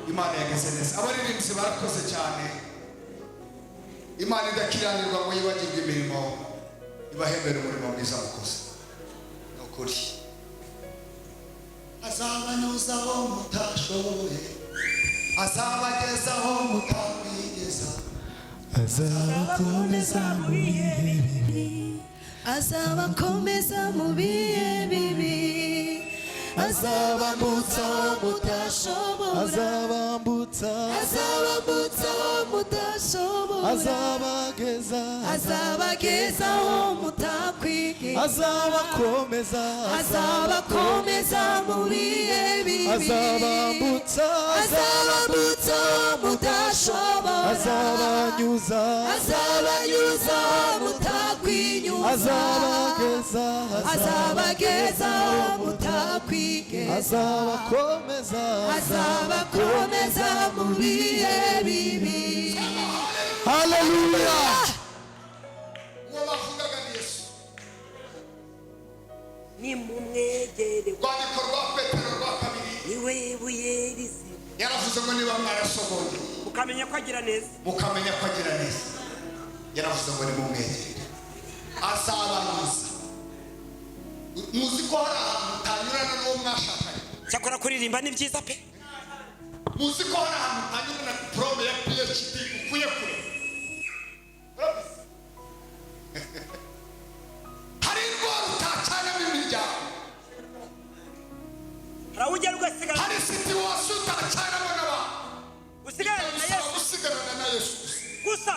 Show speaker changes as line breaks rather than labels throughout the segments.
Imana yagize neza. Abaririmbyi barakoze cyane. Imana idakiranirwa ngo yibagirwe imirimo, ibahembere umurimo mwiza mukoze. Ni ukuri, azabanyuzaho mutashoboye, azabagezaho mutakwigeza.
Azabakomeza mu bihe bibi.
Azabakomeza mu bihe bibi, azabambutsa aho mutashobora.
Azabambutsa.
Azabambutsa aho mutashobora.
Azabageza.
Azabageza aho mutakwigeza.
Azabakomeza.
Azabakomeza mu bihe bibi.
Azabambutsa.
Azabambutsa aho mutashobora.
Azabanyuza.
Azabanyuza aho mutakwinyuza.
Azabageza.
Azabageza aho mutakwigeza.
Azabakomeza.
Azabakomeza mu bihe bibi.
Haleluya!
Uwo bavugaga ni Yesu.
Nimumwegere.
Rwandiko rwa Petero rwa kabiri.
Niwe buye rizima.
Yaravuze ngo niba mwarasogongeye
ukamenya ko agira neza,
mukamenya ko agira neza, yaravuze ngo nimumwegere azabanyuza. Muzi ko hari ahantu utanyurana n'uwo mwashakanye?
Cyakora kuririmba ni byiza pe.
Muzi ko hari ahantu utanyurana na diporome ya PhD ukuye kure? Urabizi? Hari indwara utacanamo imiryango.
Hari aho ugera ugasigara.
Hari situation utacanamo n'abantu.
Usigarana na
Bisaba
Yesu.
gusigarana na Yesu gusa.
Gusa.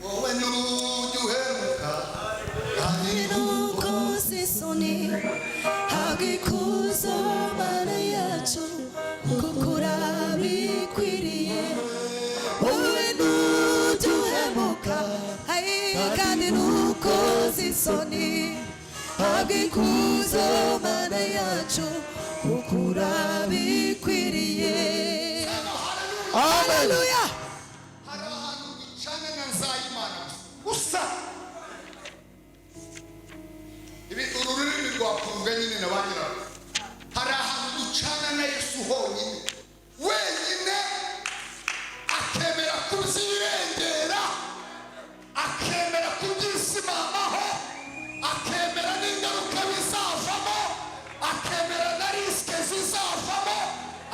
Wowe nujya uhemuka kandi
Nukoze isoni, habwa ikuzo Mana yacu, kuko urabikwiriye. Wowe nujya uhemuka, ai, kandi nukoze isoni, habwa ikuzo Mana yacu, kuko urabikwiriye.
Amen.
Haleluya!
Hari ahantu ducana na Nzayimana gusa. Ibi uru rurimi rwakuvuga nyine na ba nyirarwo. Hari ahantu ducana na Yesu honyine wenyine, akemera kubyirengera, akemera kubyisimamaho, akemera n'ingaruka bizavamo, akemera na risque zizavamo,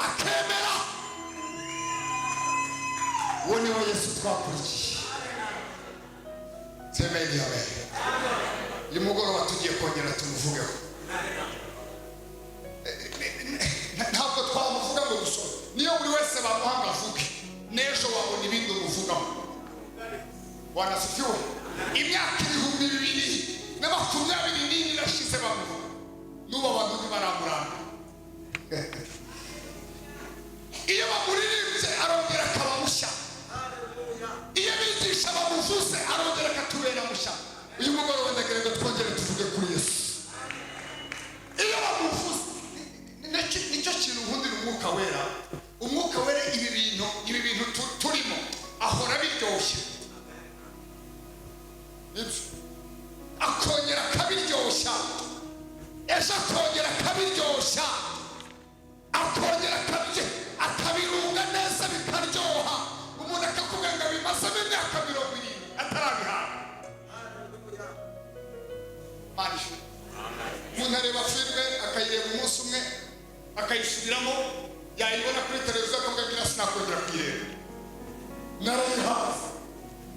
akemera. Uwo niwe Yesu twakurikiye. Semeni amen. Uyu mugoroba tugiye kongera tumuvugeho. Ntabwo twamuvuga ngo dusome. Niyo buri wese bamuha ngo avuge, n'ejo wabona ibindi umuvugaho. Wanasifiwe. Imyaka 2024 irashize bamuvuga, n'ubu abantu ntibaramuranga. Iyo bamuririmbye arongera akaba mushya. Iyo abigisha bamuvuze arongera akatubera mushya. Uyu mugoroba ndagira ngo twongere tuvuge kuri Yesu. Iyo bamuvuze, nicyo kintu nkundira Umwuka Wera. Umwuka Wera, ibi bintu turimo ahora biryoshye. Nibyo, akongera akabiryoshya ejo, akongera akabiryoshya, akongera akabirunga neza bikaryoha. Umuntu akakubwira ngo abimazemo imyaka 70 atarabihabwa. Mana ishimwe. Umuntu areba filime akayireba umunsi umwe, akayisubiramo, yayibona kuri televiziyo akavuga ngo iriya sinakongera kuyireba, narayihaze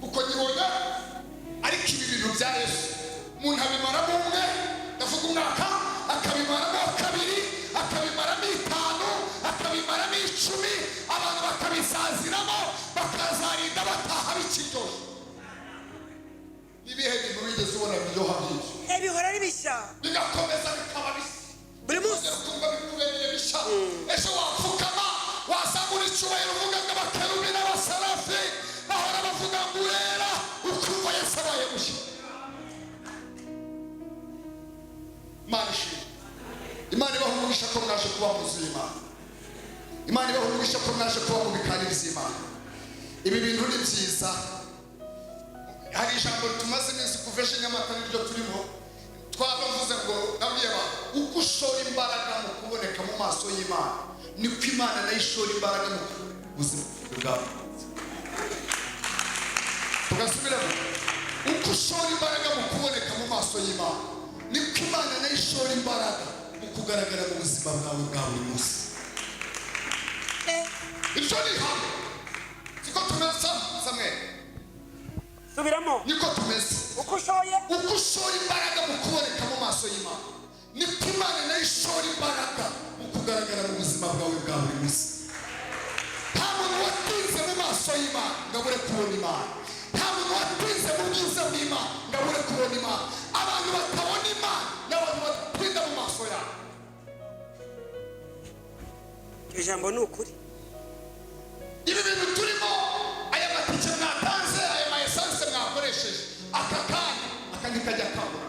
uko nyibona. Ariko ibi bintu bya Yesu, umuntu abimaramo umwe, ndavuga umwaka, akabimaramo kabiri, akabimaramo 5, akabimaramo 10, abantu bakabisaziramo, bakazarinda bataha bikiryoshye. Ibihe bintu wigeze ubona biryoha byinshi?
Bihora ari bishya.
Bigakomeza bikaba bishya.
Buri munsi.
Ukongera ukumva bikubereye bishya. Ejo wapfukama, wazamura icyubahiro, uvuga ngo abakerubi n'abasarafi bahora bavuga ngo urera, ukumva Yesu abaye mushya. Imana ishimwe. Imana ibaha umugisha ko mwaje kuba mu nzu y'Imana. Imana ibaha umugisha ko mwaje kuba mu bikari by'Imana. Ibi bintu ni byiza. Hari ijambo tumaze iminsi kuva ejo i Nyamata, niryo turimo. Twabavuze ngo nabwiye abantu uko ushora imbaraga. maso y'Imana, niko Imana nayo ishora imbaraga mu buzima bwawe. Tugasubiramo: uko ushora imbaraga mu kuboneka mu maso y'Imana, niko Imana nayo ishora imbaraga mu kugaragara mu buzima bwawe bwa buri munsi. Ibyo ni ihame. Siko tumeze, Samweli?
Subiramo.
Niko tumeze.
Uko ushoye.
Uko ushora imbaraga mu kuboneka mu maso y'Imana, niko Imana nayo ishora imbaraga mu kugaragara mu buzima bwawe bwa buri munsi. Nta muntu watinze mu maso y'Imana ngo abure kubona Imana. Nta muntu watinze mu bwiza bw'Imana ngo abure kubona Imana. Abantu batabona Imana ni abantu batinda mu maso yabo.
Iryo jambo ni ukuri.
Ibi bintu turimo, aya matike mwatanze, aya ma essence mwakoresheje, aka kanya, aka ntikajya kabura,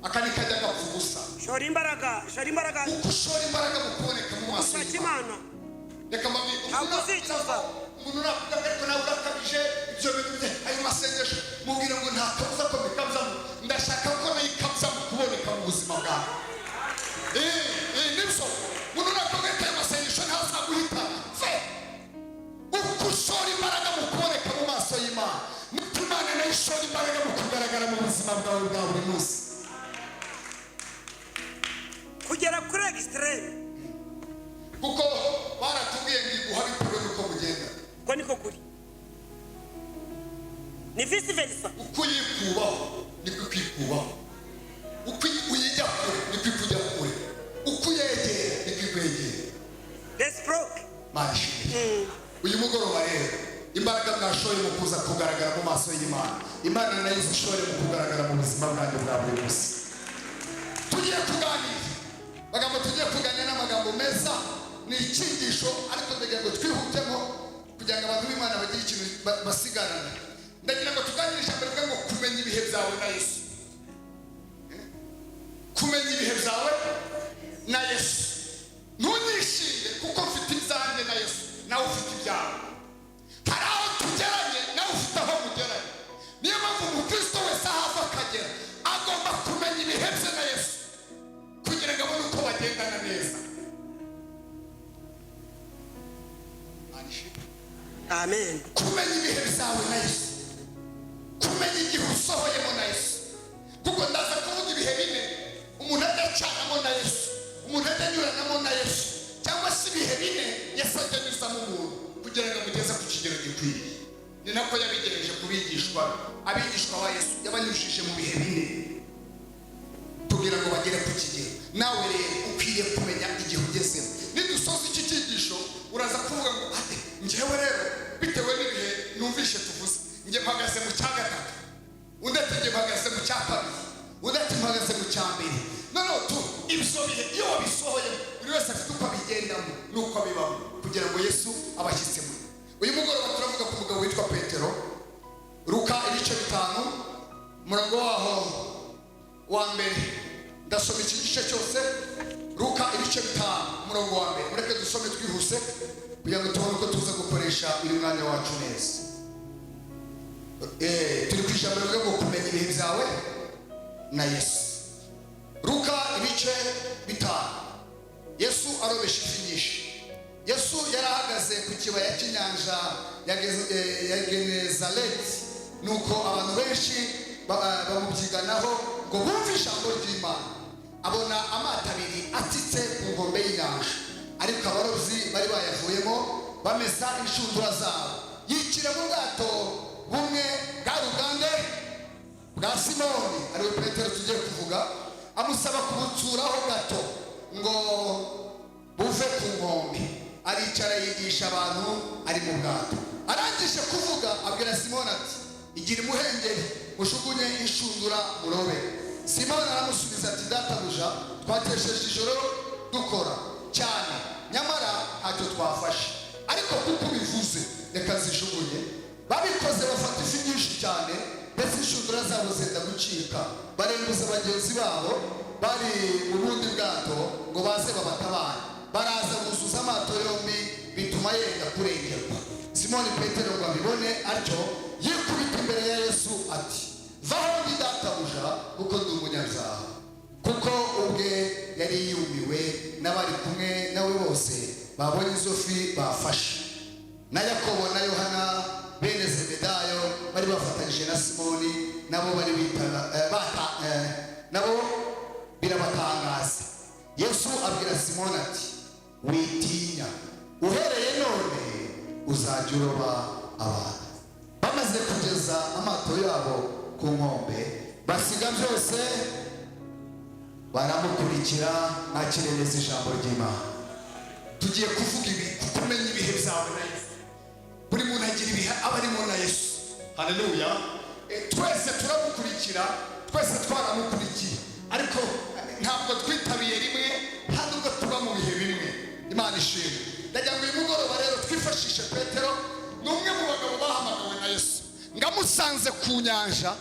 aka ntikajya gapfa ubusa.
Shora imbaraga, shora imbaraga.
Uko ushora imbaraga mu kuboneka mu maso
Ushaka
y'Imana.
Imana.
Reka mbabwire.
Ntabwo uzicuza.
Umuntu nakuvuga, ariko nawe urakabije, ibyo bintu bye, ayo masengesho, mubwira ngo nta kabuza ko bikabzamo. Ndashaka ko nayo ikabza mu kuboneka mu buzima bwawe. Nibyo. Umuntu nakuvuga ko ayo masengesho ntazaguhita fe. Uko ushora imbaraga mu kuboneka mu maso y'Imana, niko Imana nayo ishora imbaraga mu kugaragara mu buzima bwawe bwa buri munsi.
Kugera kuri extreme.
Kuko baratubwiye ngo iguha bitewe n'uko mugenda.
Uko niko kuri, ni vice versa.
Uko uyikubaho niko ikwikubaho, uko uyijya kure niko ikujya kure, uko uyegera niko ikwegera.
Reciproque.
Mana ishimwe. Uyu mugoroba rero, imbaraga mwashoye mu kuza kugaragara mu maso y'Imana, Imana nayo izishore mu kugaragara mu buzima bwanyu bwa buri munsi. Tugiye kuganira amagambo, tugiye kuganira n'amagambo meza, ni icyigisho, ariko ndagira ngo twihutemo kugira ngo abantu b'Imana bagire ikintu basigarana. Ndagira ngo tuganire ijambo rivuga ngo kumenya ibihe byawe na Yesu. Kumenya ibihe byawe na Yesu. Ntunyishinge kuko mfite ibyanjye na Yesu, nawe ufite ibyawe. Hari aho tugeranye, nawe ufite aho mugeranye. Niyo mpamvu umukristo wese aho ava akagera agomba kumenya ibihe bye na Yesu kugira ngo abone uko bagendana neza. Imana ishimwe.
Amen.
Kumenya ibihe byawe na Yesu, kumenya igihe usohoyemo na Yesu, kuko ndaza kuvuga ibihe bine umuntu ajya acanamo na Yesu, umuntu ajya anyuranamo na Yesu, cyangwa se ibihe bine Yesu ajya anyuzamo umuntu kugira ngo amugeze ku kigero gikwiriye. Ni nako yabigereje ku bigishwa be. Abigishwa ba Yesu yabanyujije mu bihe bine kugira ngo bagere ku kigero. Nawe rero ukwiriye kumenya igihe ugezemo. Nidusoza iki cyigisho, uraza kuvuga ngo ate njyewe rero, bitewe n'ibihe numvishe tuvuze, njye mpagaze mu cya gatatu, undi ati njye mpagaze mu cya kabiri, undi ati mpagaze mu cya mbere. Noneho tu ibyo bihe iyo wabisohoyemo, buri wese afite uko abigendamo n'uko abibamo kugira ngo Yesu abashyitse muri. Uyu mugoroba turavuga ku mugabo witwa Petero. Luka ibice 5, umurongo waho wa mbere. Ndasoma iki gice cyose. Luka ibice 5, umurongo wa mbere. Mureke dusome twihuse kugira ngo tubone uko tuza gukoresha uyu mwanya wacu neza. Turi ku ijambo rivuga ngo kumenya ibihe byawe na Yesu. Luka ibice 5. Yesu arobesha ifi nyinshi. Yesu yari ahagaze ku kibaya cy'inyanja ya Genezareti, nuko abantu benshi bamubyiganaho ngo bumve ijambo ry'Imana. Abona amato abiri atsitse ku nkombe y'inyanja, ariko abarobyi bari bayavuyemo bamesa inshundura zabo. Yikira mu bwato bumwe bwari ubwande bwa Simoni, ariwe Petero tugiye kuvuga, amusaba kubutsuraho gato ngo buve ku nkombe. Aricara yigisha abantu ari mu bwato. Arangije kuvuga, abwira Simoni ati: "Igira imuhengeri, mushugunye inshundura murobe." Simoni aramusubiza ati: "Databuja, twakesheje ijoro dukora cyane, nyamara ntacyo twafashe, ariko kuko ubivuze reka zijugunye." Babikoze bafata ifi nyinshi cyane, ndetse inshundura zabo zenda gucika. Barembuza bagenzi babo bari mu bundi bwato ngo baze babatabare. Baraza buzuza amato yombi, bituma yenda kurengerwa. Simoni Petero ngo abibone atyo, yikubita imbere ya Yesu ati: "Vaho ndi databuja, kuko ndi umunyabyaha." Kuko ubwe yari yumiwe N'abari kumwe nawe bose babonye izo fi bafashe, na Yakobo na Yohana bene Zebedayo bari bafatanyije na Simoni, nabo bari bitaga nabo birabatangaza. Yesu abwira Simoni ati: "Witinya, uhereye none uzajya uroba abantu." Bamaze kugeza amato yabo ku nkombe, basiga byose baramukurikira. Mwakire neza ijambo ry'Imana. Tugiye kuvuga ibi, kumenya ibihe byawe na Yesu. Buri muntu agira ibihe aba arimo na Yesu. Haleluya! Twese turamukurikira, twese twaramukurikiye, ariko ntabwo twitabiye rimwe, nta nubwo tuba mu bihe bimwe. Imana ishimwe. Ndagira ngo uyu mugoroba rero twifashishe Petero. Ni umwe mu bagabo bahamagawe na Yesu, ngamusanze ku nyanja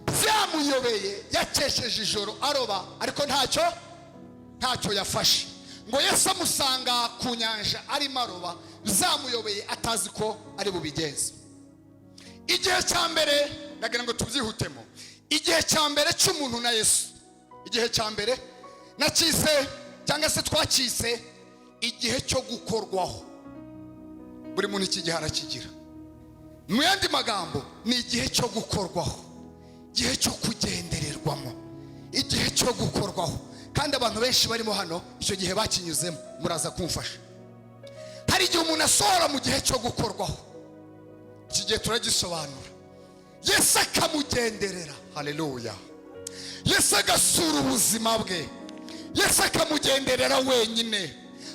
byamuyobeye, yakesheje ijoro aroba ariko ntacyo yafashe. Ngo Yesu amusanga ku nyanja arimo aroba, zamuyobeye, atazi ko ari bubigenze. Igihe cya mbere, ndagira ngo tubyihutemo, igihe cya mbere cy'umuntu na Yesu, igihe cya mbere nacyise cyangwa se twacyise igihe cyo gukorwaho. Buri muntu iki gihe arakigira. Mu yandi magambo, ni igihe cyo gukorwaho, igihe cyo kugendererwamo, igihe cyo gukorwaho. Kandi abantu benshi barimo hano icyo gihe bakinyuzemo, muraza kumfasha. Hari igihe umuntu asohora mu gihe cyo gukorwaho. Iki gihe turagisobanura. Yesu akamugenderera. Haleluya! Yesu agasura ubuzima bwe, Yesu akamugenderera wenyine,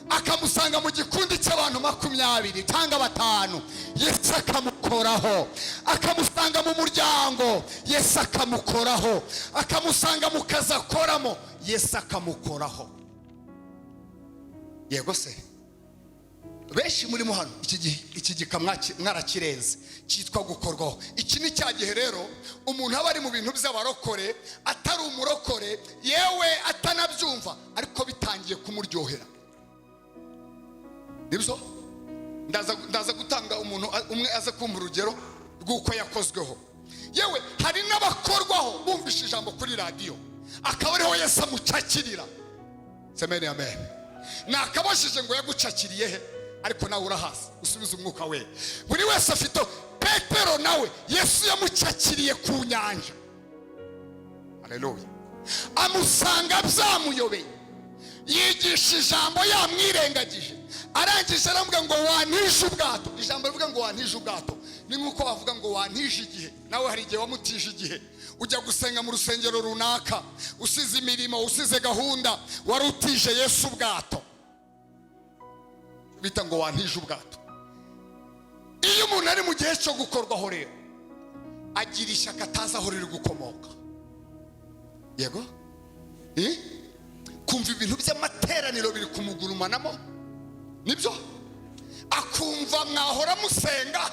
akamusanga mu gikundi cy'abantu 20 cyangwa batanu, Yesu akamukoraho. Akamusanga mu muryango, Yesu akamukoraho. Akamusanga mu kazi akoramo, Yesu akamukoraho. Yego se, benshi murimo hano iki gihe, iki gika mwarakirenze, cyitwa gukorwaho. Iki ni cya gihe rero umuntu aba ari mu bintu by'abarokore, atari umurokore, yewe atanabyumva, ariko bitangiye kumuryohera. Nibyo, ndaza gutanga umuntu umwe aza kumva urugero rw'uko yakozweho. Yewe, hari n'abakorwaho bumvishe ijambo kuri radiyo, akaba ariho Yesu amucakirira. Semeni amen. Nakabajije ngo yagucakiriye he? Ariko nawe urahazi, usubize umwuka we. Buri wese afite. Petero nawe Yesu yamucakiriye ku nyanja. Haleluya! Amusanga byamuyobeye, yigisha ijambo yamwirengagije, arangije aramubwira ngo: "Wantije ubwato." Ijambo rivuga ngo "wantije ubwato" ni nk'uko wavuga ngo "wantije igihe". Nawe hari igihe wamutije igihe, ujya gusenga mu rusengero runaka, usize imirimo, usize gahunda, wari utije Yesu ubwato, bita ngo "wantije ubwato". Iyo umuntu ari mu gihe cyo gukorwaho rero, agira ishyaka atazi aho riri gukomoka. Yego? Eh? Kumva ibintu by'amateraniro biri kumugurumanamo, nibyo, akumva mwahora musenga,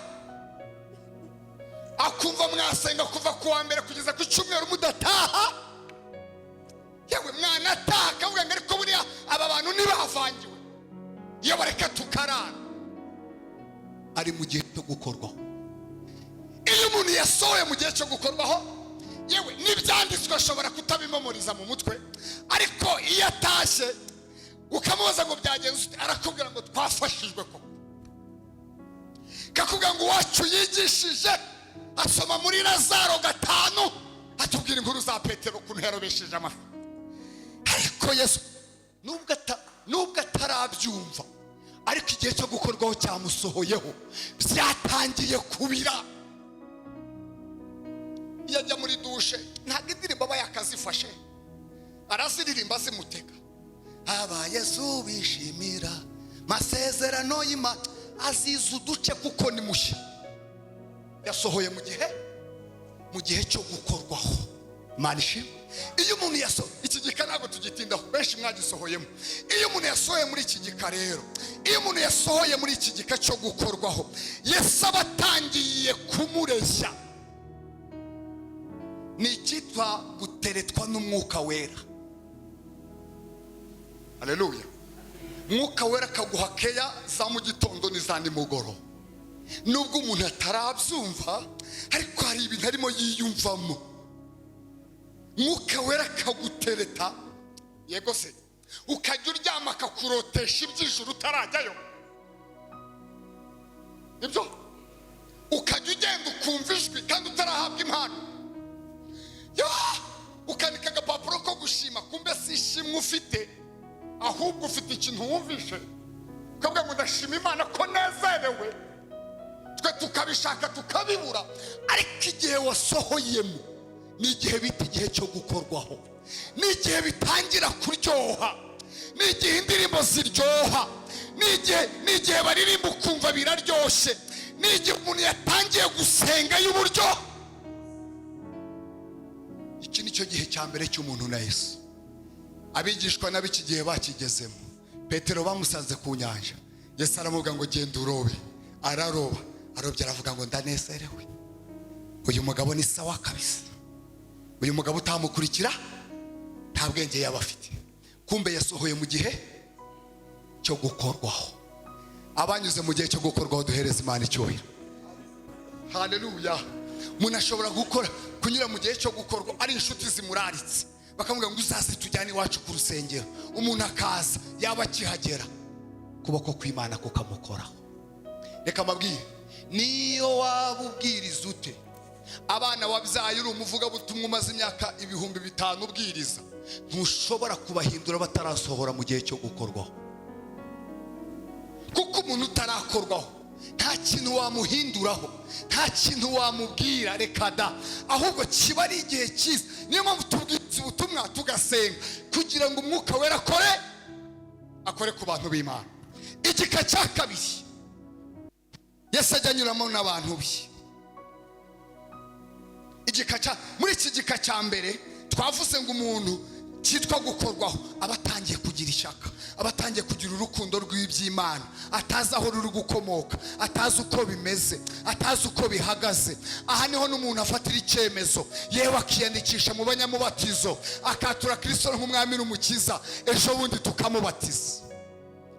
akumva mwasenga kuva ku wa mbere kugeza ku cyumweru mudataha, yewe mwanataha akavuga ngo: "Ariko buriya aba bantu ntibavangiwe, iyo bareka tukarara." Ari mu gihe cyo gukorwaho. Iyo umuntu yasohoye mu gihe cyo gukorwaho, yewe n'ibyanditswe ashobora kutabimemoriza mu mutwe, ariko iyo atashye ukamubaza ngo byagenze ute, arakubwira ngo twafashijwe koko. Kakubwira ngo uwacu yigishije asoma muri Lazaro 5, atubwira inkuru za Petero ukuntu yarobesheje amafi, ariko Yesu nubwo atarabyumva, ariko igihe cyo gukorwaho cyamusohoyeho, byatangiye kubira. Iyo ajya muri dushe, ntabwo indirimbo aba yakazifashe, araziririmba zimutega. Aba Yesu bishimira masezerano y'Imana, aziza uduce kuko ni mushya, yasohoye mu gihe cyo gukorwaho. Imana ishimwe. Iyo umuntu yasohoye iki gika, ntabwo tugitindaho, benshi mwagisohoyemo. Iyo umuntu yasohoye muri iki gika rero, iyo umuntu yasohoye muri iki gika cyo gukorwaho, Yesu aba atangiye kumureshya. Ni icyitwa guteretwa n'Umwuka Wera. Haleluya! Mwuka Wera akaguha keya za mu gitondo n'iza nimugoroba. Nubwo umuntu atarabyumva, ariko hari ibintu arimo yiyumvamo. Mwuka Wera akagutereta. Yego se. Ukajya uryama akakurotesha iby'ijuru utarajyayo. Nibyo, ukajya ugenda ukumva ijwi kandi utarahabwa impano. Ya! Ukandika agapapuro ko gushima, kumbe si ishimwe ufite, ahubwo ufite ikintu wumvishe, ukavuga ngo ndashima Imana ko nezerewe. Twe tukabishaka tukabibura. Ariko igihe wasohoyemo ni igihe bita igihe cyo gukorwaho, ni igihe bitangira kuryoha, ni igihe indirimbo ziryoha, ni igihe baririmba ukumva biraryoshye, ni igihe umuntu yatangiye gusenga y'uburyo. Iki ni cyo gihe cya mbere cy'umuntu na Yesu. Abigishwa n'ab'iki gihe bakigezemo. Petero bamusanze ku nyanja, Yesu aramubwira ngo genda urobe. Araroba, arobye, aravuga ngo ndanezerewe, uyu mugabo ni sawa kabisa, uyu mugabo utamukurikira nta bwenge yaba afite. Kumbe yasohoye mu gihe cyo gukorwaho. Abanyuze mu gihe cyo gukorwaho, duhereza Imana icyubahiro. Haleluya! Umuntu ashobora gukora kunyura mu gihe cyo gukorwa ari inshuti zimuraritse, bakamubwira ngo uzaze tujyane iwacu ku rusengero. Umuntu akaza, yaba akihagera ukuboko kw'Imana kukamukoraho. Reka mbabwire, niyo waba ubwiriza ute, abana wabyaye, uri umuvugabutumwa umaze imyaka 5000 ubwiriza, ntushobora kubahindura batarasohora mu gihe cyo gukorwaho, kuko umuntu utarakorwaho nta kintu wamuhinduraho, nta kintu wamubwira, reka da. Ahubwo kiba ari igihe cyiza. Niyo mpamvu tubwiriza ubutumwa, tugasenga kugira ngo Umwuka Wera akore ku bantu b'Imana. Igika cya kabiri Yesu ajya anyuramo n'abantu be, igika cya muri iki gika cya mbere twavuze ngo umuntu cyitwa gukorwaho aba atangiye kugira ishyaka, aba atangiye kugira urukundo rw'iby'Imana, atazi aho ruri gukomoka, atazi uko bimeze, atazi uko bihagaze. Aha niho n'umuntu afatira icyemezo, yewe akiyandikisha mu banyamubatizo, akatura Kirisito nk'umwami n'umukiza, ejo bundi tukamubatiza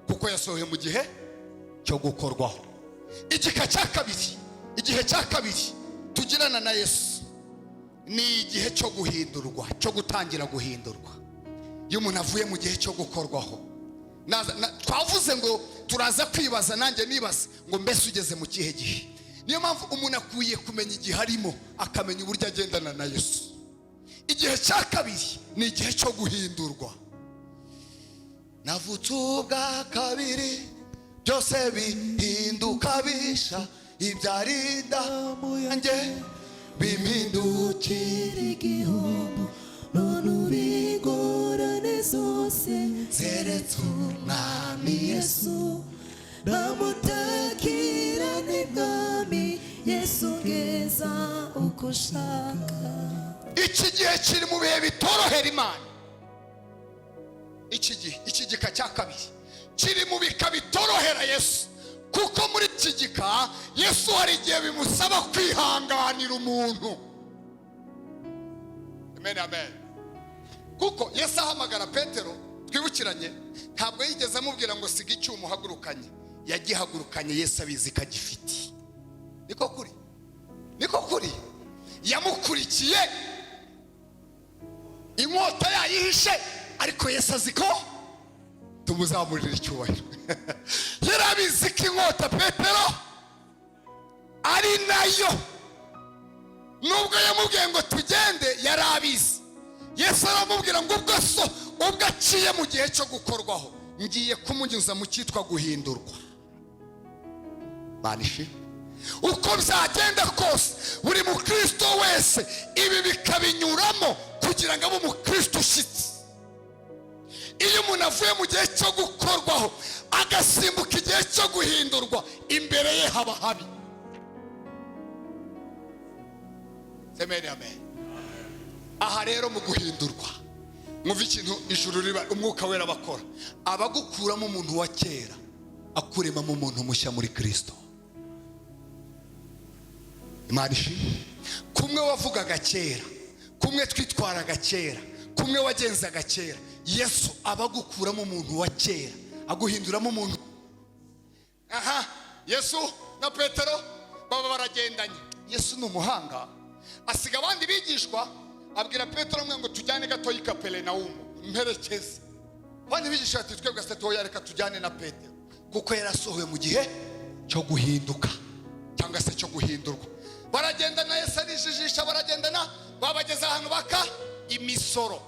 kuko yasohoye mu gihe cyo gukorwaho. Igika cya kabiri, igihe cya kabiri tugirana na Yesu ni igihe cyo guhindurwa, cyo gutangira guhindurwa. Iyo umuntu avuye mu gihe cyo gukorwaho, twavuze ngo turaza kwibaza, nanjye nibaza ngo mbese ugeze mu kihe gihe? Niyo mpamvu umuntu akwiye kumenya igihe arimo, akamenya uburyo agendana na Yesu. Igihe cya kabiri ni igihe cyo guhindurwa. Navutse ubwa kabiri, byose bihinduka bisha, ibyarinda yanjye bimpindukira
igihombo, none ubigorane zose
zeretse Umwami Yesu.
Yesu bamutakira ni Mwami Yesu, ngeza uko ushaka.
Iki gihe kiri mu bihe bitorohera Imana. Iki gihe, iki gika cya kabiri kiri mu bika bitorohera Yesu, kuko muri iki gika Yesu hari igihe bimusaba kwihanganira umuntu. Amen, amen. Kuko Yesu ahamagara Petero, twibukiranye, ntabwo yigeze amubwira ngo siga icyuma uhagurukanye. Yagihagurukanye Yesu abizi ko agifite. Niko kuri, niko kuri. Yamukurikiye inkota yayihishe, ariko Yesu azi ko tumuzamurira icyubahiro. Yari abizi ko inkota Petero ari nayo, nubwo yamubwiye ngo tugende, yari abizi. Yesu aramubwira ngo ubwo so ubwo aciye mu gihe cyo gukorwaho, ngiye kumunyuza mu cyitwa guhindurwa. Banishi uko byagenda kose, buri mukristo wese ibi bikabinyuramo kugira ngo abe umukristo ushyitse. Iyo umuntu avuye mu gihe cyo gukorwaho agasimbuka igihe cyo guhindurwa, imbere ye haba habi. Amen, amen. Aha rero mu guhindurwa, mwumve ikintu ijuru riba, Umwuka Wera bakora: abagukuramo umuntu wa kera, akuremamo umuntu mushya muri Kirisito. Imana ishimwe. Kumwe wavugaga kera, kumwe twitwaraga kera, kumwe wagenzaga kera, Yesu abagukuramo umuntu wa kera, aguhinduramo umuntu. Aha Yesu na Petero baba baragendanye. Yesu ni umuhanga, asiga abandi bigishwa, abwira Petero umwe ngo tujyane gatoya i Kaperinawumu, mperekeze. Abandi bigisha bati: "Twebwe se toya, reka tujyane na Petero," kuko yarasohowe mu gihe cyo guhinduka cyangwa se cyo guhindurwa. Baragendana, Yesu arijijisha, baragendana, babageza ahantu baka imisoro.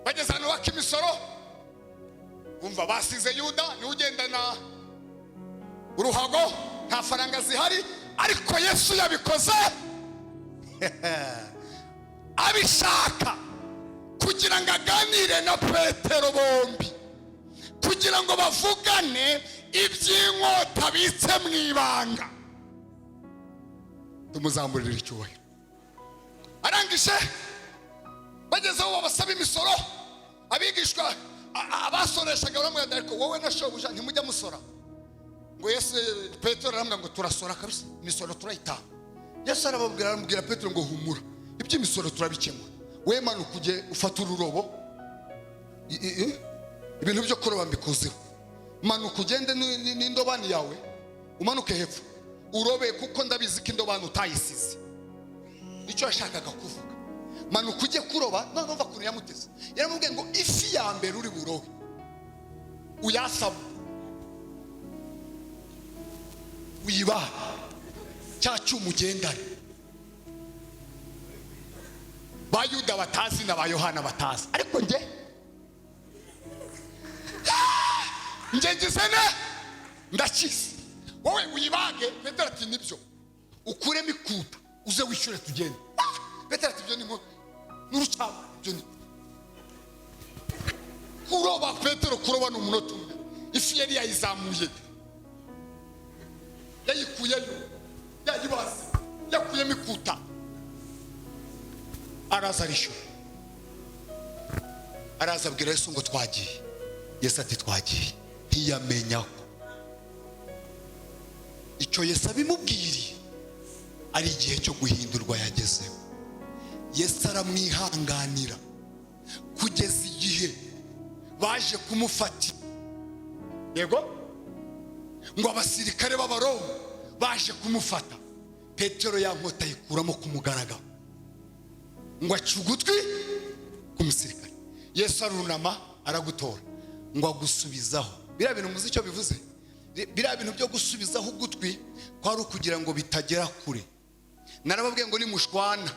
Bageze ahantu baka imisoro, umva, basize Yuda niwe ugendana uruhago, nta faranga zihari. Ariko Yesu yabikoze abishaka kugira ngo aganire na Petero bombi, kugira ngo bavugane iby'inkota bitse mu ibanga. Tumuzamurire icyubahiro. Arangije, bageze aho babasaba imisoro, abigishwa abasoreshaga baramubwira: "Ariko wowe na shobuja ntimujya musora?" Ngo Yesu, Petero aramubwira ngo: "Turasora kabisa, imisoro turayitanga." Yesu arababwira, aramubwira Petero ngo: "Humura, iby'imisoro turabikemura. We manuka ujye ufate ururobo, ibintu byo kuroba mbikuzeho. Manuka ugende n'indobani yawe, umanuke hepfo urobe, kuko ndabizi ko indobani utayisize." Nicyo yashakaga kuvuga: manuka ujye kuroba. None umva ukuntu yamuteze. Yaramubwiye ngo: "Ifi ya mbere uri burobe uyasama, uyibaha cya cyuma ugendane." Ba Yuda batazi na ba Yohana batazi, ariko njye ngize ne ndakize, wowe uyibage. Petero ati: "Nibyo, ukuremo ikuta uze wishyure tugende." Ah! Petero ati: "Ibyo ni nko n'urucabana, ibyo ni kuroba." Petero kuroba ni umunota umwe. Ifi yari yayizamuye, yayikuyeyo, yayibaze, yakuyemo ikuta, araza arishyura, araza abwira Yesu ngo: "Twagiye." Yesu ati: "Twagiye." Ntiyamenya ko icyo Yesu abimubwiriye ari igihe cyo guhindurwa yagezemo. Yesu aramwihanganira kugeza igihe baje kumufata. Yego, ngo abasirikare b'Abaroma baje kumufata, Petero ya nkota ayikuramo ku mugaragaro, ngo aca ugutwi k'umusirikare. Yesu arunama aragutora, ngo agusubizaho. Biriya bintu muzi icyo bivuze? Biriya bintu byo gusubizaho ugutwi kwari ukugira ngo bitagera kure. Narababwiye ngo nimushwana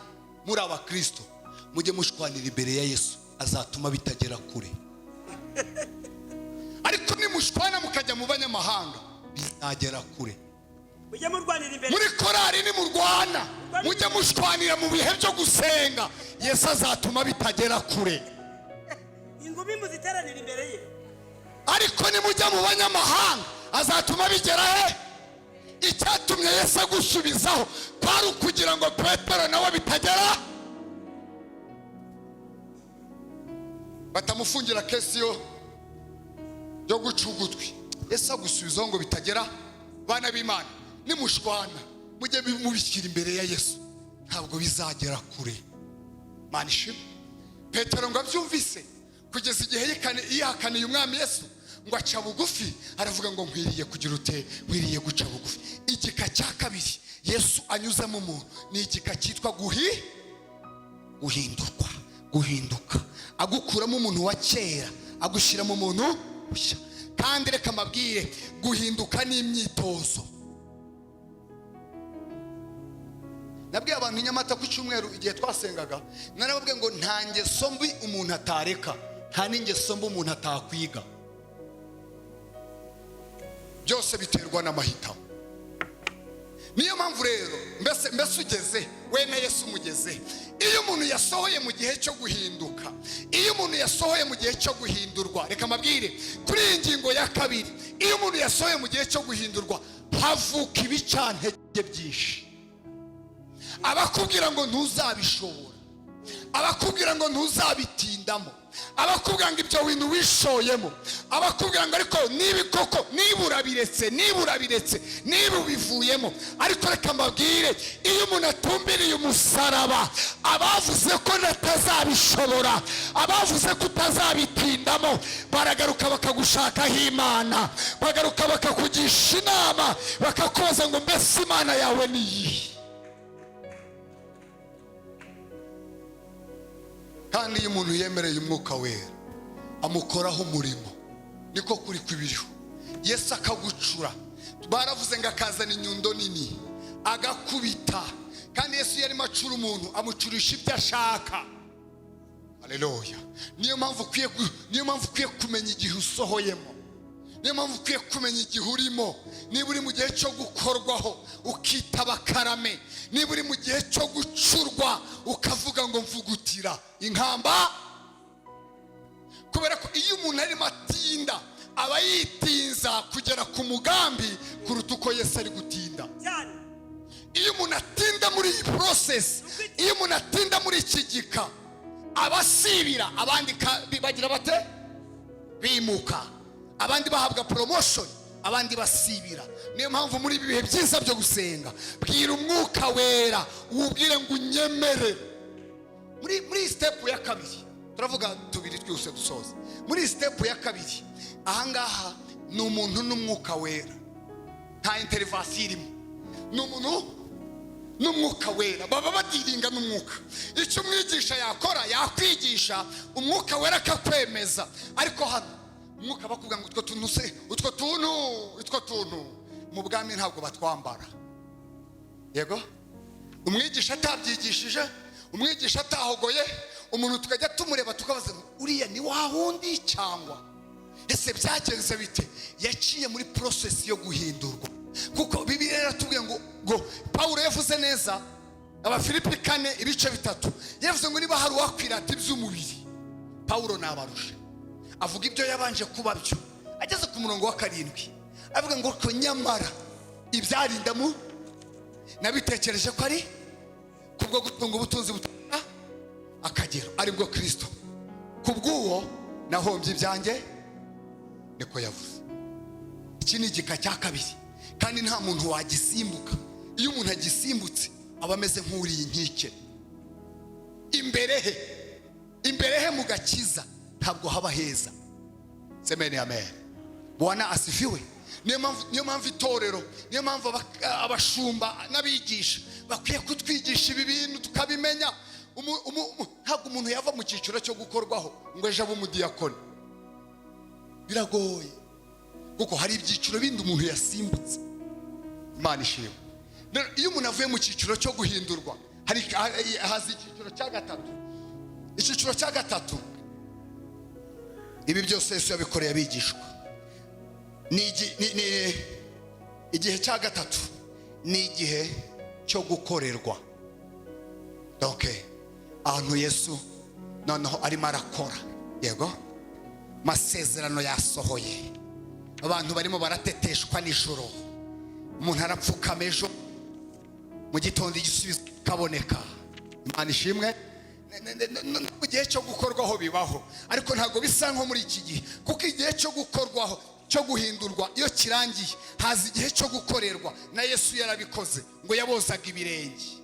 muri abakristo, mujye mushwanira imbere ya Yesu, azatuma bitagera kure. Ariko nimushwana mukajya mu banyamahanga, bizagera kure.
Mujye murwanira imbere.
Muri korari nimurwana, mujye mushwanira mu bihe byo gusenga, Yesu azatuma bitagera kure.
Ingumi muziteranira imbere ye.
Ariko nimujya mu banyamahanga, azatuma bigera he? Icyatumye Yesu agusubizaho kwari ukugira ngo Petero nawe bitagera, batamufungira case yo guca ugutwi. Yesu agusubizaho ngo bitagera. Bana b'Imana, nimushwana mujye mubishyira imbere ya Yesu, ntabwo bizagera kure. Mana ishimwe. Petero ngo abyumvise, kugeza igihe yihakaniye Umwami Yesu, ngo aca bugufi, aravuga ngo: "Nkwiriye kugira ute? Nkwiriye guca bugufi." Igika cya kabiri Yesu anyuzamo umuntu ni igika cyitwa guhindurwa, guhinduka, agukuramo umuntu wa kera, agushyiramo umuntu mushya. Kandi reka mbabwire, guhinduka ni imyitozo. Nabwiye abantu i Nyamata ku cyumweru igihe twasengaga, narababwiye ngo nta ngeso mbi umuntu atareka, nta n'ingeso mbi umuntu atakwiga. Byose biterwa n'amahitamo. Niyo mpamvu rero, mbese ugeze we na Yesu umugeze. Iyo umuntu yasohoye mu gihe cyo guhinduka, iyo umuntu yasohoye mu gihe cyo guhindurwa, reka mbabwire kuri iyi ngingo ya kabiri: iyo umuntu yasohoye mu gihe cyo guhindurwa, havuka ibicantege byinshi. Abakubwira ngo ntuzabishobora, abakubwira ngo ntuzabitindamo, abakubwira ngo ibyo bintu wishoyemo, abakubwira ngo ariko niba koko, niba urabiretse, niba urabiretse, niba ubivuyemo. Ariko reka mbabwire, iyo umuntu atumbiriye umusaraba, abavuze ko natazabishobora, abavuze ko utazabitindamo, baragaruka bakagushakaho Imana, bagaruka bakakugisha inama, bakakubaza ngo: "Mbese Imana yawe ni iyihe?" Kandi iyo umuntu yemereye Umwuka Wera Amukoraho umurimo. Niko kuri kw'ibiriho. Yesu akagucura, baravuze ngo akazana inyundo nini agakubita. Kandi Yesu yarimo acura umuntu, amucurisha ibyo ashaka. Haleluya! Niyo mpamvu ukwiye kumenya igihe usohoyemo, niyo mpamvu ukwiye kumenya igihe urimo. Niba uri mu gihe cyo gukorwaho, ukitaba karame. Niba uri mu gihe cyo gucurwa, ukavuga ngo mvugutira inkamba. Kubera ko iyo umuntu arimo atinda, aba yitinza kugera ku mugambi kuruta uko Yesu ari gutinda.
Cyane.
Iyo umuntu atinda muri iyi process, iyo umuntu atinda muri iki gika, abasibira abandi bagira bate? Bimuka, abandi bahabwa promotion, abandi basibira. Niyo mpamvu muri ibi bihe byiza byo gusenga, bwira Umwuka Wera, uwubwire ngo unyemere muri iyi step ya kabiri. Turavuga tubiri twihuse dusoza. Muri iyi step ya kabiri, ahangaha ni umuntu n'Umwuka Wera, nta intervention irimo. Ni umuntu n'Umwuka Wera, baba badiringa n'Umwuka. Icyo umwigisha yakora, yakwigisha, Umwuka Wera akakwemeza. Ariko hano Umwuka bakubwira ngo utwo tuntu se, utwo tuntu mu bwami ntabwo batwambara. Yego, umwigisha atabyigishije, umwigisha atahogoye umuntu, tukajya tumureba tukabaza ngo uriya ni wa wundi, cyangwa ese byagenze bite? Yaciye muri process yo guhindurwa, kuko Bibiliya iratubwiye ngo Pawulo yavuze neza, Abafilipi 4 ibice 3, yavuze ngo niba hari uwakwirata iby'umubiri, Pawulo nabarusha. Avuga ibyo yabanje kuba byo, ageze ku murongo wa 7 avuga ngo ko nyamara ibyarindamu nabitekereje ko ari kubwo gutunga ubutunzi butagira akagero, aribwo Kirisito. Kubw'uwo nahombye ibyanjye, niko yavuze. Iki ni igika cya kabiri, kandi nta muntu wagisimbuka. Iyo umuntu agisimbutse, aba ameze nk'uriye inkike. Imbere he mu gakiza ntabwo haba heza. Semeni amen. Bwana asifiwe. Niyo mpamvu itorero, niyo mpamvu abashumba n'abigisha bakwiye kutwigisha ibi bintu tukabimenya. Ntabwo umuntu yava mu cyiciro cyo gukorwaho ngo ejo abe umudiyakoni. Biragoye, kuko hari ibyiciro bindi umuntu yasimbutse. Imana ishimwe. Rero iyo umuntu avuye mu cyiciro cyo guhindurwa, hari haza icyiciro cya gatatu. Icyiciro cya gatatu, ibi byose Yesu yabikoreye abigishwa. Ni igihe cya gatatu, ni igihe cyo gukorerwa. Donc ahantu Yesu noneho arimo arakora, yego, masezerano yasohoye, abantu barimo barateteshwa nijoro, umuntu arapfukama, ejo mu gitondo igisubizo kikaboneka. Imana ishimwe. No mu gihe cyo gukorwaho bibaho, ariko ntabwo bisa nko muri iki gihe, kuko igihe cyo gukorwaho, cyo guhindurwa, iyo kirangiye haza igihe cyo gukorerwa. Na Yesu yarabikoze, ngo yabozaga ibirenge.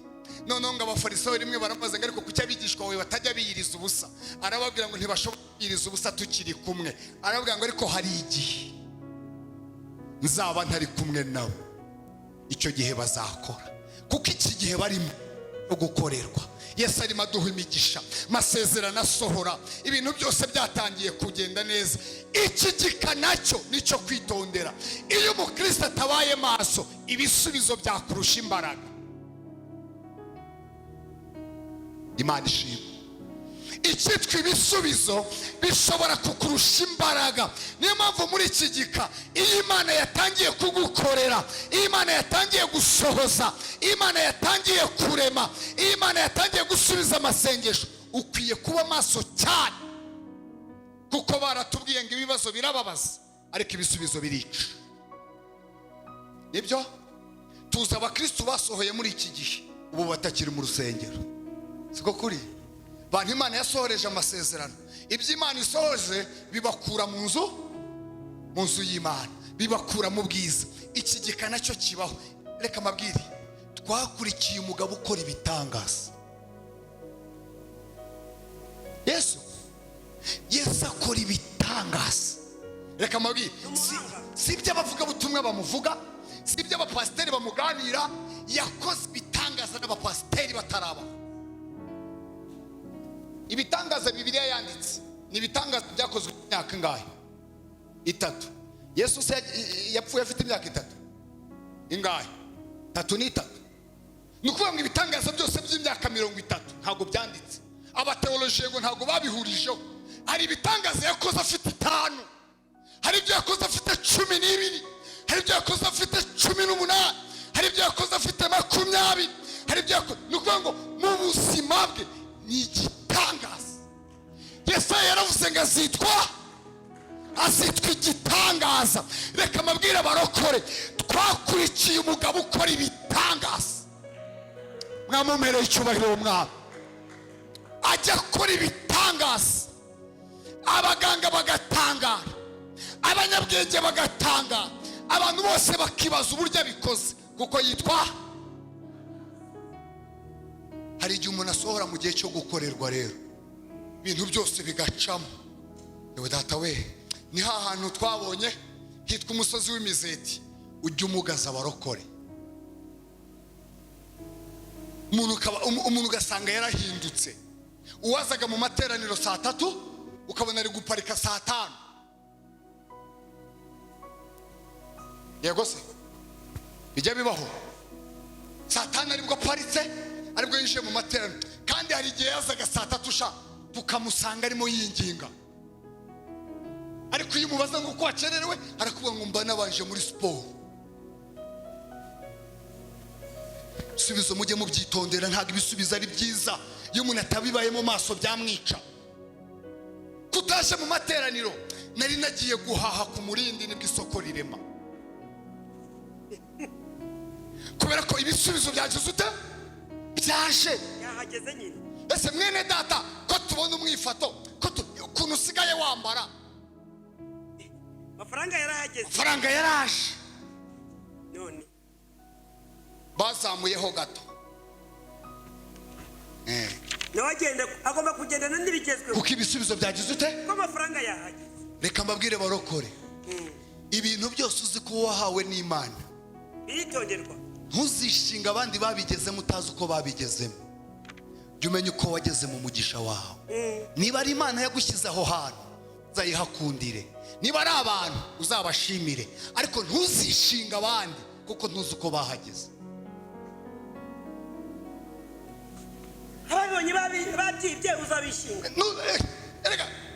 Noneho ngo Abafarisayo rimwe baramubaza ngo ariko kuki abigishwa bawe batajya biyiriza ubusa? Arababwira ngo ntibashobora kwiyiriza ubusa tukiri kumwe. Arababwira ngo ariko hari igihe nzaba ntari kumwe nabo, icyo gihe bazakora. Kuko iki gihe barimo no gukorerwa, Yesu arimo aduha imigisha, amasezerano asohora, ibintu byose byatangiye kugenda neza. Iki gika nacyo nicyo kwitondera. Iyo umukristo atabaye maso, ibisubizo byakurusha imbaraga. Imana ishimwe. Icyitwa ibisubizo bishobora kukurusha imbaraga. Niyo mpamvu muri iki gika, iyo Imana yatangiye kugukorera, iyo Imana yatangiye gusohoza, iyo Imana yatangiye kurema, iyo Imana yatangiye gusubiza amasengesho, ukwiye kuba maso cyane, kuko baratubwiye ngo ibibazo birababaza, ariko ibisubizo birica. Nibyo, tuzi abakristu basohoye muri iki gihe, ubu batakiri mu rusengero. Siko kuri bantu Imana yasohoreje amasezerano. Ibyo Imana isohoje bibakura mu nzu y'Imana, bibakura mu bwiza. Iki gika nacyo kibaho. Reka amabwire, twakurikiye umugabo ukora ibitangaza, Yesu. Yesu akora ibitangaza. Reka amabwire, si ibyo abavugabutumwa bamuvuga, si ibyo abapasiteri bamuganira. Yakoze ibitangaza n'abapasiteri batarabaho. Ibitangaza Bibiliya yanditse. Ni ibitangaza byakozwe mu myaka ingahe? 3. Yesu se yapfuye afite imyaka 3 ingahe? 33. Ni ukuvuga ngo ibitangaza byose by'imyaka 30 ntabwo byanditse. Abateolojiye ngo ntabwo babihurijeho. Hari ibitangaza yakoze afite 5, hari ibyo yakoze afite 12, hari ibyo yakoze afite 18, hari ibyo yakoze afite 20, hari ibyo yakoze. Ni ukuvuga ngo mu buzima bwe ni igitangaza. Yesaya yaravuze ngo azitwa igitangaza. Reka amabwire abarokore, twakurikiye umugabo ukora ibitangaza. Mwamumereye icyubahiro uwo mwami, ajya akora ibitangaza, abaganga bagatangara, abanyabwenge bagatangara, abantu bose bakibaza uburyo abikoze, kuko yitwa. Hari igihe umuntu asohora mu gihe cyo gukorerwa, rero ibintu byose bigacamo. Yewe data we, ni hantu twabonye hitwa umusozi w'imizeti, ujya umugaza abarokore. Umuntu ugasanga yarahindutse. Uwazaga mu materaniro saa 3 ukabona ari guparika saa 5. Yego se bijya bibaho, saa 5 aribwo aparitse, aribwo yinjiye mu materaniro. Kandi hari igihe yazaga saa 3 sha tukamusanga arimo yinginga. Ariko iyo umubaza ngo uko wakererewe, arakubwira ngo mba nabanje muri siporo. Ibisubizo mujye mubyitondera, ntabwo ibisubizo ari byiza. Iyo umuntu atabibaye mu maso byamwica. Kutaje mu materaniro, nari nagiye guhaha ku Murindi, nibwo isoko rirema. Kubera ko ibisubizo byagize ute? Byaje.
Yahageze nyine.
Ese mwene data, ko tubona umwifato, ko ukuntu usigaye wambara,
amafaranga yarahageze,
amafaranga yaraje.
None
bazamuyeho gato.
Nawe agenda, agomba kugendana n'ibigezweho,
kuko ibisubizo byagize ute?
Kuko amafaranga yahageze.
Reka mbabwire barokore, ibintu byose uzi ko wahawe n'Imana
biritonderwa.
Ntuzishinga abandi babigezemo utazi uko babigezemo. Jya umenya uko wageze mu mugisha wawe. Niba ari Imana yagushyize aho hantu, uzayihakundire. Niba ari abantu, uzabashimire. Ariko ntuzishinga abandi kuko ntuzi uko bahageze.
Ababibonye babyibye uzabishinga.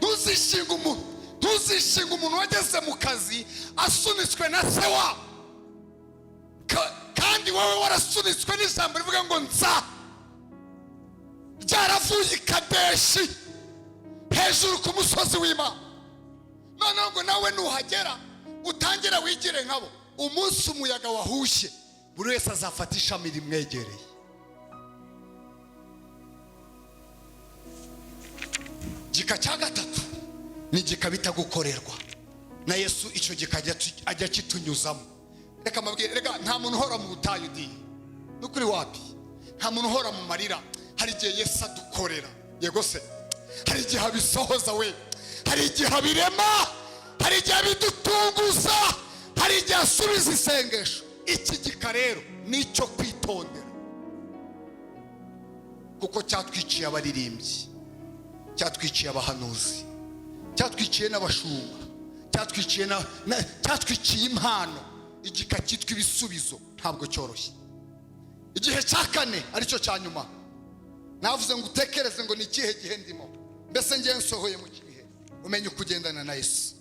Ntuzishinga umuntu, ntuzishinga umuntu wageze mu kazi asunitswe na se wa kandi wowe warasunitswe n'ijambo rivuga ngo nza, ryaravuye i Kadeshi hejuru ku musozi w'Imana. Noneho ngo nawe nuhagera utangire wigire nkabo. Umunsi umuyaga wahushye, buri wese azafata ishami rimwegereye. Gika cya 3 ni igika bita gukorerwa na Yesu. Icyo gika ajya kitunyuzamo. Reka mbabwire, reka nta muntu uhora mu butayu di nukuri wapi, nta muntu uhora mu marira. Hari igihe Yesu adukorera, yego se, hari igihe abisohoza we, hari igihe abirema, hari igihe abidutunguza, hari igihe asubiza isengesho. Iki gika rero ni icyo kwitondera, kuko cyatwiciye abaririmbyi, cyatwiciye abahanuzi, cyatwiciye n'abashumba, cyatwiciye cyatwiciye impano. Igika cyitwa ibisubizo ntabwo cyoroshye. Igihe cya 4 aricyo cya nyuma, navuze ngo utekereze ngo ni ikihe gihe ndimo, mbese ngiye nsohoye mu kihe, umenye uko ugendana na Yesu.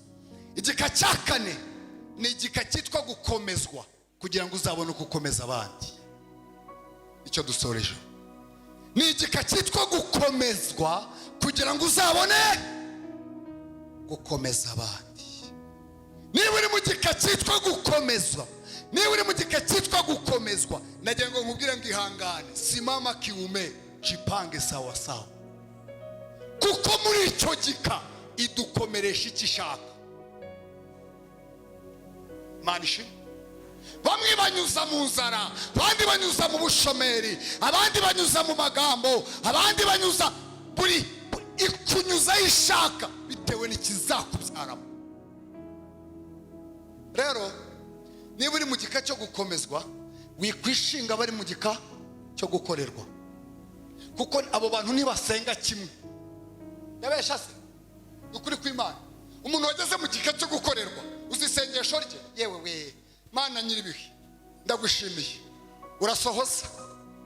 Igika cya 4 ni igika cyitwa gukomezwa, kugira ngo uzabone uko ukomeza abandi. Icyo dusoreje ni igika cyitwa gukomezwa, kugira ngo uzabone gukomeza abandi. Niba uri mu gika cyitwa gukomezwa, niba uri mu gika cyitwa gukomezwa, nagira ngo nkubwire ngo ihangane, simama kiume, jipange sawa sawa, kuko muri icyo gika idukomeresha icyo ishaka. Manishi bamwe banyuza mu nzara, abandi banyuza mu bushomeri, abandi banyuza mu magambo, abandi banyuza buri ikunyuza ishaka bitewe n'ikizakubyaramo. Rero niba uri mu gika cyo gukomezwa, wikwishinga bari mu gika cyo gukorerwa, kuko abo bantu ntibasenga kimwe. Yabesha se Ni ukuri kw'Imana. Umuntu wageze mu gika cyo gukorerwa, uzi isengesho rye? Yewe we, Mana nyir'ibihe, ndagushimiye, urasohoza,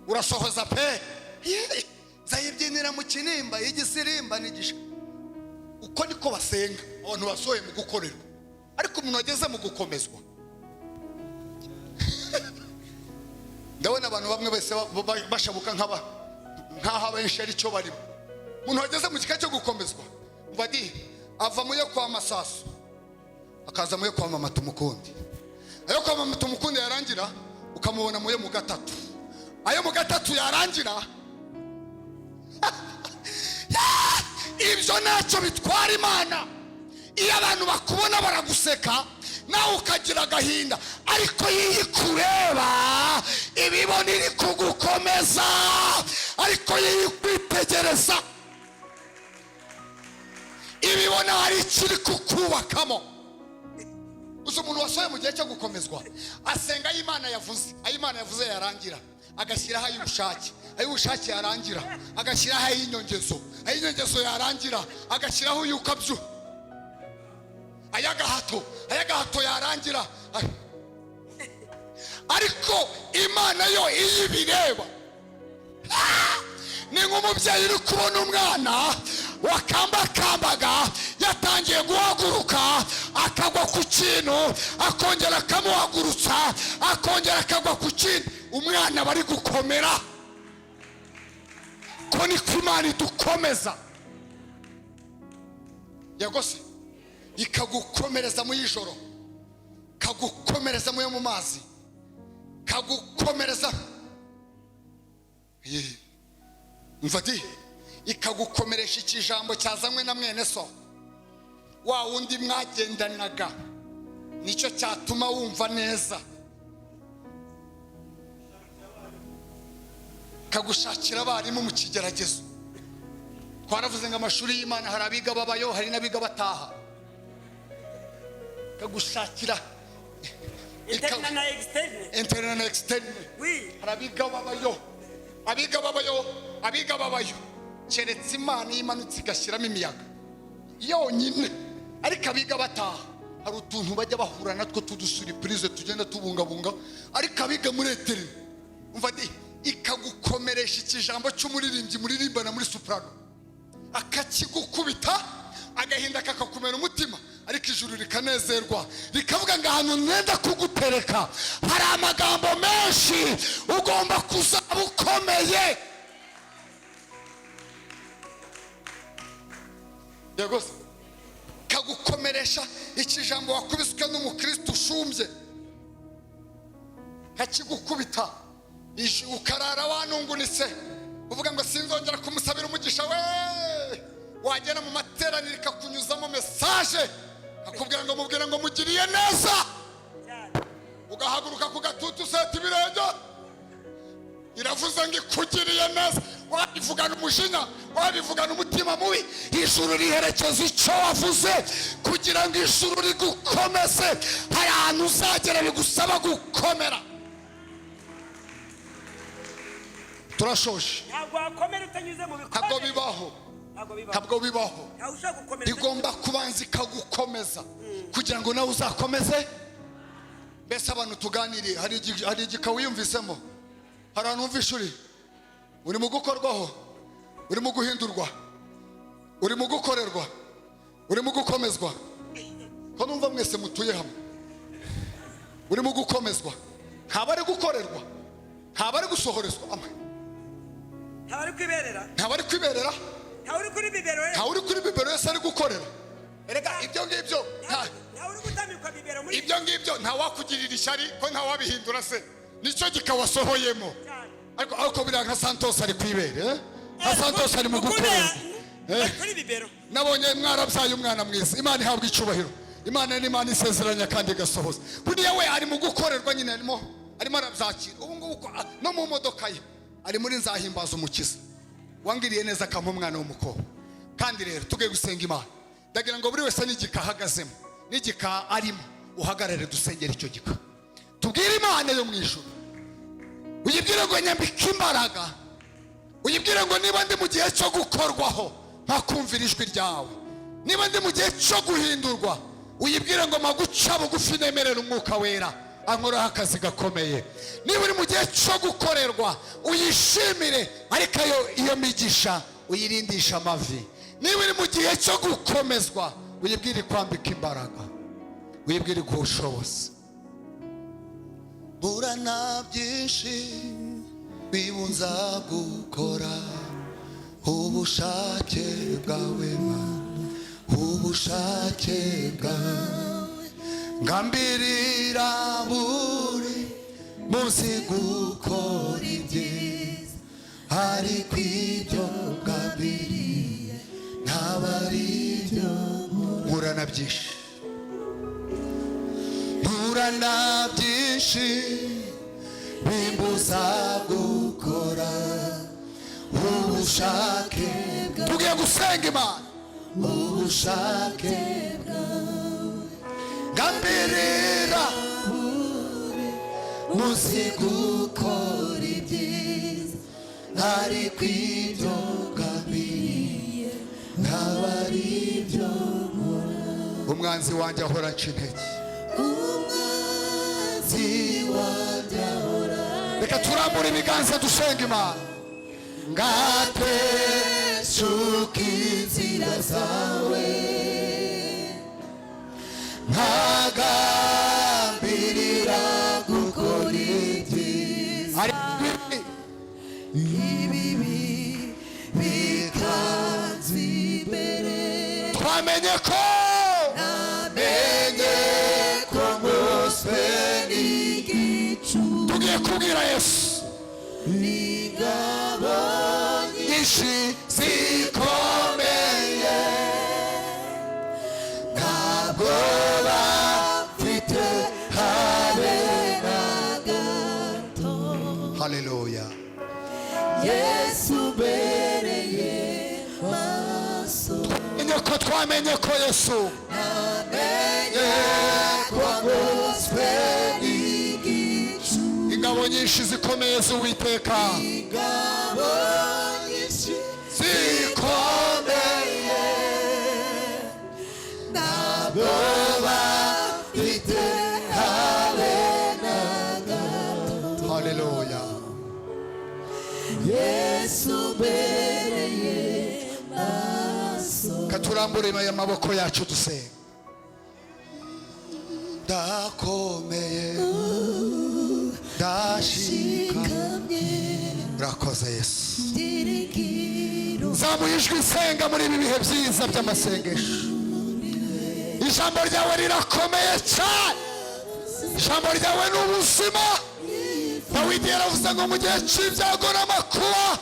urasohoza pe. Ye, nzayibyinira mu kinimba, igisirimba n'igisha. Uko niko basenga abantu basohoye mu gukorerwa. Ariko umuntu wageze mu gukomezwa, ndabona abantu bamwe bese bashabuka nk'aho abenshi ari cyo barimo. Umuntu wageze mu gika cyo gukomezwa, mva di ava mu yo kwa Masasu akaza mu yo kwa Mama Tumukunde. Ayo kwa Mama Tumukunde yarangira, ukamubona mu yo mu gatatu. Ayo mu gatatu yarangira, ibyo ntacyo bitwara Imana. Iyo abantu bakubona baraguseka, nawe ukagira agahinda, ariko iyo ikureba ibibona iri kugukomeza, ariko iyo ikwitegereza ibibona hari ikiri kukubakamo. Gusa umuntu wasohoye mu gihe cyo gukomezwa asenga ayo Imana yavuze, ayo Imana yavuze yarangira agashyiraho ay'ubushake, ay'ubushake yarangira agashyiraho ay'inyongezo, ay'inyongezo yarangira agashyiraho uyukabyo, ay'agahato, ay'agahato yarangira. Ariko Imana yo iyo ibireba, ni nk'umubyeyi uri kubona umwana wakambakambaga yatangiye guhaguruka, akagwa ku kintu, akongera akamuhagurutsa, akongera akagwa ku kintu. Umwana bari gukomera. Ko niko Imana idukomeza. Yego se, ikagukomereza mu y'ijoro, ikagukomereza mu yo mu mazi, ikagukomereza. Mva di, ikagukomeresha ikijambo cyazanywe na mwene so wa wundi mwagendanaga, nicyo cyatuma wumva neza. Ikagushakira abarimu mu kigeragezo. Twaravuze ngo amashuri y'Imana hari abiga babayo, hari n'abiga bataha. Ikagushakira
Interne na externe.
Interne na externe.
Oui.
Hari abiga babayo, abiga babayo, abiga babayo, keretse Imana iyo imanutse igashyiramo imiyaga yonyine. Ariko abiga bataha hari utuntu bajya bahura natwo tudusuripurize tugenda tubungabunga. Ariko abiga muri eterine, umva di, ikagukomeresha ikijambo cy'umuririmbyi muririmbana muri soprano, akakigukubita, agahinda kakakumena umutima, ariko ijuru rikanezerwa, rikavuga ngo ahantu nenda kugutereka hari amagambo menshi, ugomba kuzaba ukomeye. Yego se, kagukomeresha ikijambo wakubiswe n'umukristo ushumbye, kakigukubita, ukarara wanungunitse, uvuga ngo sinzongera kumusabira umugisha we. Wagera mu materaniro ikakunyuzamo mesaje, akubwira ngo mubwire ngo mugiriye neza, ugahaguruka ku gatutu useta ibirenge. Iravuze ngo ikugiriye neza. Wabivugana umujinya, wabivugana umutima mubi, ijuru riherekeza icyo wavuze kugira ngo ijuru rigukomeze. Hari ahantu uzagera bigusaba gukomera. Turashoje.
Ntabwo wakomera utanyuze mu bikomere.
Ntabwo bibaho.
Ntabwo bibaho.
Ntabwo bibaho.
Ntabwo ushobora gukomera.
Igomba kubanza ikagukomeza kugira ngo nawe uzakomeze. Mbese abantu tuganiriye, hari igika wiyumvisemo? Hari ahantu wumvishe uri mu gukorwaho, uri mu guhindurwa, uri mu gukorerwa, uri mu gukomezwa? Ko numva mwese mutuye hamwe, uri mu gukomezwa, ntaba ari gukorerwa, ntaba ari gusohorezwa.
Ntawe uri kwiberera.
Ntaba ari kwiberera.
Ntawe uri kuri bibero.
Ntawe uri kuri bibero yose ari gukorera. Erega ibyo ngibyo
Ntawe uri gutamikwa bibero muri
ibyo ngibyo ntawakugirira ishyari ko ntawabihindura se, nicyo gikawasohoyemo. Ariko buriya nka Santos ari kwibere, nka Santos ari mu gukorera.
Kuri bibero.
Nabonye mwarabyaye umwana mwiza. Imana ihabwa icyubahiro. Imana ni Imana isezeranya kandi igasohoza. Buriya we ari mu gukorerwa nyine, arimo arabyakira ubu ngubu, no mu modoka ye ari muri nzahimbaza umukiza wangiriye neza akampa umwana w'umukobwa. Kandi rero tugiye gusenga Imana, ndagira ngo buri wese n'igika ahagazemo n'igika arimo uhagarare, dusengere icyo gika, tubwire Imana yo mu ijuru, uyibwire ngo nyambike imbaraga, uyibwire ngo niba ndi mu gihe cyo gukorwaho ntakumvira ijwi ryawe, Niba ndi mu gihe cyo guhindurwa, uyibwire ngo maguca bugufi, nemerera Umwuka Wera ankoraho akazi gakomeye. Niba uri mu gihe cyo gukorerwa, uyishimire, ariko iyo migisha uyirindisha amavi. Niba uri mu gihe cyo gukomezwa, uyibwire kwambika imbaraga, uyibwire ubushobozi.
Burana byinshi bibunza gukora ubushake bwawe Mana, ubushake bwawe. Ngambirira buri munsi gukora ibyiza, ariko ibyo ngambiriye ntabwo ari ibyo.
Mpura na byinshi.
Mpura na byinshi bimbuza gukora ubushake.
Tugiye gusenga Imana.
Ubushake ngambirira munsi gukora ibyiza, ariko ibyo ngambiriye ntabwo ari ibyo.
Umwanzi wanjye ahora anca intege.
Umwanzi wanjye ahora
Reka turambure ibiganza dusenga Imana.
Ngateshuka inzira zawe, nkagambirira gukora ibyiza,
ibibi bikanza imbere.
Twamenye ko
Menye ko ngoswe
n'igicu.
Tugiye kubwira Yesu.
N'ingabo
Nyinshi zikomeye,
ntabwo bafite habe
na gato.
Haleluya.
Yesu ubereye maso.
Twamenye ko Yesu
Namenye
ko ngoswe
n'igicu.
Ingabo nyinshi zikomeye z'Uwiteka.
Ingabo nyinshi
zikomeye,
ntabwo
bafite habe
na gato.
Haleluya.
Yesu ubereye maso.
Katurambure aya maboko yacu dusenga.
Ndakomeye, ndashika.
Shikamye.
Urakoze, Yesu.
Byiringiro.
Zamuye ijwi, isenga muri ibi bihe byiza by'amasengesho. Ijambo ryawe rirakomeye cyane, ijambo ryawe ni ubuzima. Dawidi yaravuze ngo mu gihe cy'ibyago n'amakuba,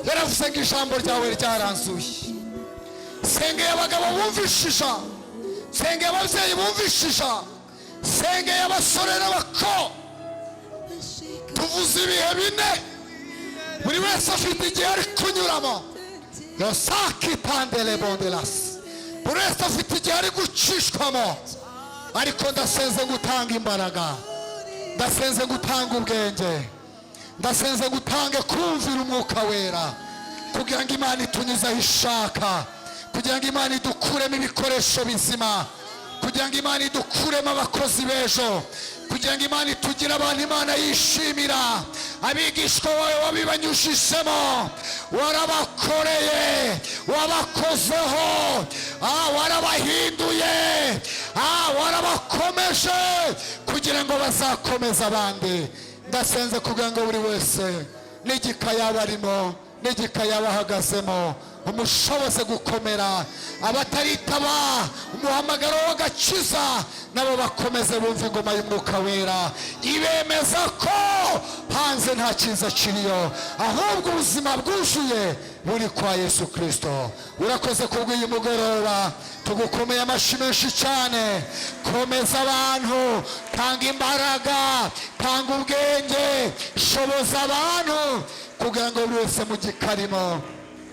yaravuze ngo ijambo ryawe ryaranzuye. Sengeye abagabo bumvishe ijambo, sengeye ababyeyi bumvishe ijambo, sengeye abasore n'abakobwa. Tuvuze ibihe bine, buri wese afite igihe ari kunyuramo. Rosaki pandele bondelasi, buri wese afite igihe ari gucishwamo, ariko ndasenze gutanga imbaraga, ndasenze gutanga ubwenge, ndasenze gutange kumvira Umwuka Wera, kugira ngo Imana itunyuze aho ishaka, kugira ngo Imana idukuremo ibikoresho bizima, kugira ngo Imana idukuremo abakozi b'ejo, kugira ngo Imana itugire abantu Imana yishimira. Abigishwa bawe wabibanyujijemo, warabakoreye, wabakozeho, warabahinduye, warabakomeje kugira ngo bazakomeze abandi. Ndasenze kugira ngo buri wese n'igika yaba arimo, n'igika yaba ahagazemo, umushoboze gukomera. Abataritaba umuhamagaro w'agakiza nabo bakomeze bumve ingoma y'Umwuka Wera ibemeza ko hanze nta cyiza kiriyo, ahubwo ubuzima bwuzuye buri kwa Yesu Kirisito. Urakoze kubw'uyu mugoroba, tugukomeye amashyi menshi cyane. Komeza abantu, tanga imbaraga, tanga ubwenge, shoboza abantu kugira ngo buri wese mu gikarimo,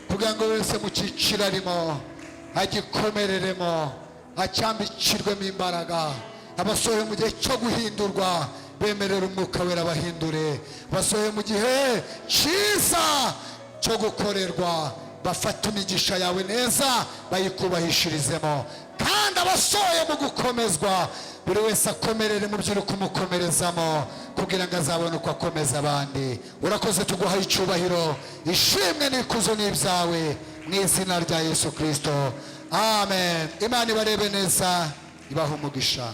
kugira ngo buri wese mu cyiciro arimo agikomereremo, acyambikirwemo imbaraga. Abasohoye mu gihe cyo guhindurwa, bemerera Umwuka Wera bahindure. Abasohoye mu gihe cyiza cyo gukorerwa, Bafate imigisha yawe neza, bayikubahishirizemo. Kandi abasohoye mu gukomezwa, buri wese akomerere mu byo uri kumukomerezamo, kugira ngo azabone uko akomeza abandi. Urakoze, tuguhaye icyubahiro, ishimwe n'ikuzo n'ibyawe, mu izina rya Yesu Kirisito, amen. Imana ibarebe neza, ibahe umugisha.